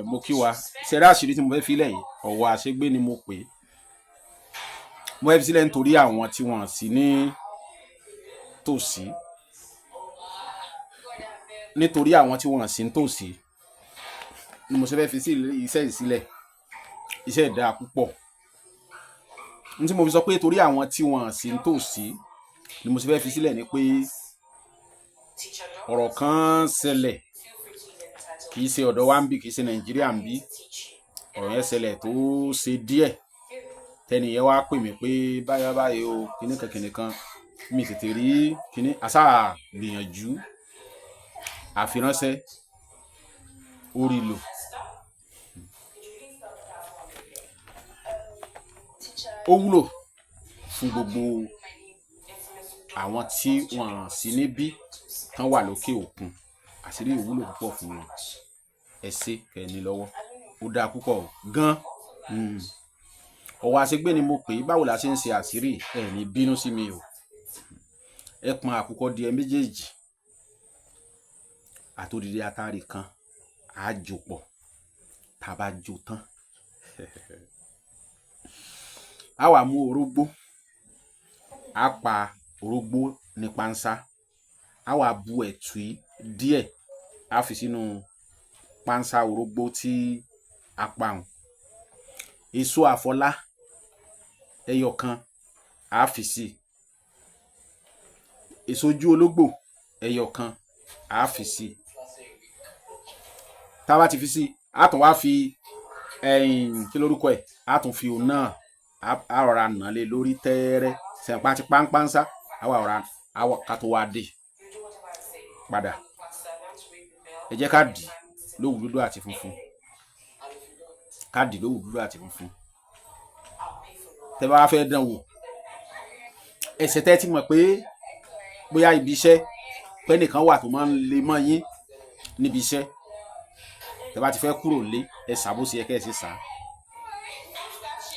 Mo kí wa. Ṣẹ̀rá àṣírí tí mo fẹ́ filẹ̀ yìí, ọ̀wọ́ àṣegbé ni mo pè é. Mo fẹ́ fi sílẹ̀ nítorí àwọn tí wọ́n sì ní tòsí, nítorí àwọn tí wọ́n sì ní tòsí ni mo ṣe fẹ́ fi sí iṣẹ́ yìí sílẹ̀. Iṣẹ́ ìdá púpọ̀ n tí mo fi sọ pé torí àwọn tí wọ́n sì ní tòsí ni mo ṣe fẹ́ fi sílẹ̀ ni pé ọ̀rọ̀ kan ṣẹlẹ̀, kì í ṣe ọ̀dọ̀ wa ń bí, kì í ṣe Nàìjíríà ń bí. Ọ̀rọ̀ yẹn ṣẹlẹ̀ tó ṣe díẹ̀, tẹnìyẹn wá pè mí pé báyọ̀ báyìí o, kíní kan kíní kan, mi tètè rí kíní àṣà gbìyànjú àfiránṣẹ́ orí lò. Ó wúlò fún gbogbo àwọn tí wọ́n sí níbí tán wà lókè òkun. Àṣírí yìí wúlò púpọ̀ fún wọn. Ẹ ṣé kẹ́ ní lọ́wọ́, ó dáa púpọ̀ gan. Ọ̀wọ́ àṣegbé ni mo pè é. Báwo la ṣe ń ṣe àṣírí? Ẹ ní bínú sí mi o. Ẹ pọn àkùkọ díẹ̀ méjèèjì àtòdìdí atari kan, á jò pọ̀. Tá a bá jó tán, á wà mú orógbó, á pa orógbó ní pánsá, á wà bu ẹ̀tù díẹ̀, á fi sínú pánsá orógbó tí a pa hùn. Èso àfọlá ẹyọ kan á fi sí, èso ojú ológbò ẹyọ kan á fi sí. Tá a bá ti fi sí, á tún wá fi kí lórúkọ ẹ̀, á tún fi òun náà, á rọra nà lé lórí tẹ́ẹ́rẹ́ sẹ̀ǹpá ti páńpáńsá, á wà rọra ká tó wá dé padà. Ẹ jẹ́ ká dì lówù dúdú àti funfun, ká dì lówù dúdú àti funfun. Tẹ́ bá wá fẹ́ dán wò, ẹsẹ̀ tẹ́ ti mọ̀ pé bóyá ibi iṣẹ́ pé nìkan wà tó máa ń le mọ́ yín níbi iṣẹ́, tẹ́ bá ti fẹ́ kúrò lé, ẹ sá bó ṣe yẹ kẹ́ ẹ ṣe sá,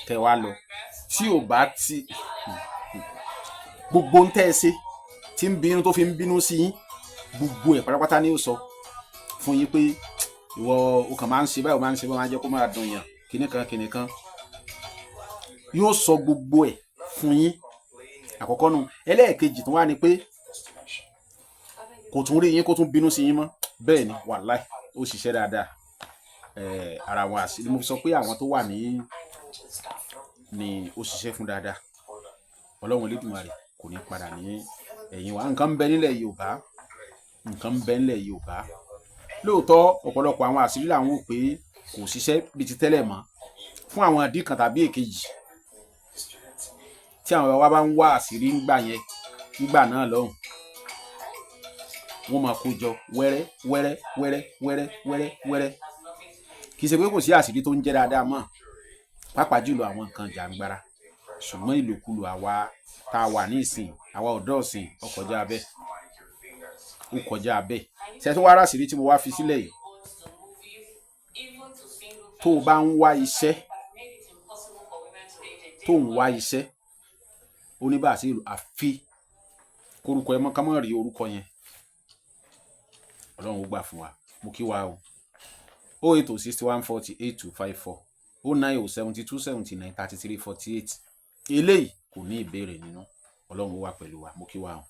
kẹ́ wá lọ. Tí ò bá ti gbogbo ń tẹ́ ẹ ṣe tí ń bínú, tó fi ń bínú sí yín, gbogbo ẹ̀ pátápátá ni ó sọ fún yín pé ìwọ o kàn máa ń ṣe báyìí, o máa ń ṣe báyìí, máa ń jẹ́ kó máa dùn yàn, kíní kan kíní kan. Yóò sọ gbogbo ẹ̀ fún yín. Àkọ́kọ́ nu. Ẹlẹ́ẹ̀kejì tó wá ni pé kò tún rí yín kó tún bínú sí yín mọ́. Bẹ́ẹ̀ ni, wàláì, ó ṣiṣẹ́ dáadáa. Ara àwọn àṣírí mo fi sọ pé àwọn tó wà ní ni ó ṣiṣẹ́ fún dáadáa. Ọlọ́run Elédùmarè kò ní padà ní ẹ̀yìn wa. Nǹkan ń bẹ nílẹ̀ Yorùbá, nǹkan ń bẹ nílẹ̀ Yorùbá lóòótọ́. Ọ̀pọ̀lọpọ̀ àwọn àṣírí làwọn ò pé kò ṣiṣẹ́ bíi ti tẹ́lẹ̀ mọ́ fún àwọn ìdí kan tàbí èkejì. Tí àwọn bàbá bá ń wá àṣírí ńgbà yẹn, ńgbà náà lọ́hùn, wọ́n máa kó jọ wẹ́rẹ́ wẹ́rẹ́ wẹ́rẹ́ wẹ́rẹ́ wẹ́rẹ́ wẹ́rẹ́. Kì í ṣe pé kò sí àṣírí tó ń jẹ́ dáadáa mọ́, pàápàá jùlọ àwọn nǹkan jàǹgbara, ṣùgbọ́n ìlòkulò àwa tá a wà ní ìsìn, àwa ọ̀dọ́ ìsìn, ó kọjá bẹ́ẹ̀, ó kọjá bẹ́ẹ̀. Ṣe tó wá ráṣìírí tí mo wá fi sílẹ̀ yìí, tó o bá ń wá iṣẹ́, tó ń wá iṣẹ́, ó ní bá a ṣe àfi korúkọ ẹ mọ́, ká mọ́ rí orúkọ yẹn. Ọlọ́run ó gbà fún wa. Mo kí wa o. 08061408254, 09072793348. Eléyìí kò ní ìbéèrè nínú. Ọlọ́run ó wà pẹ̀lú wa. Mo kí wa o.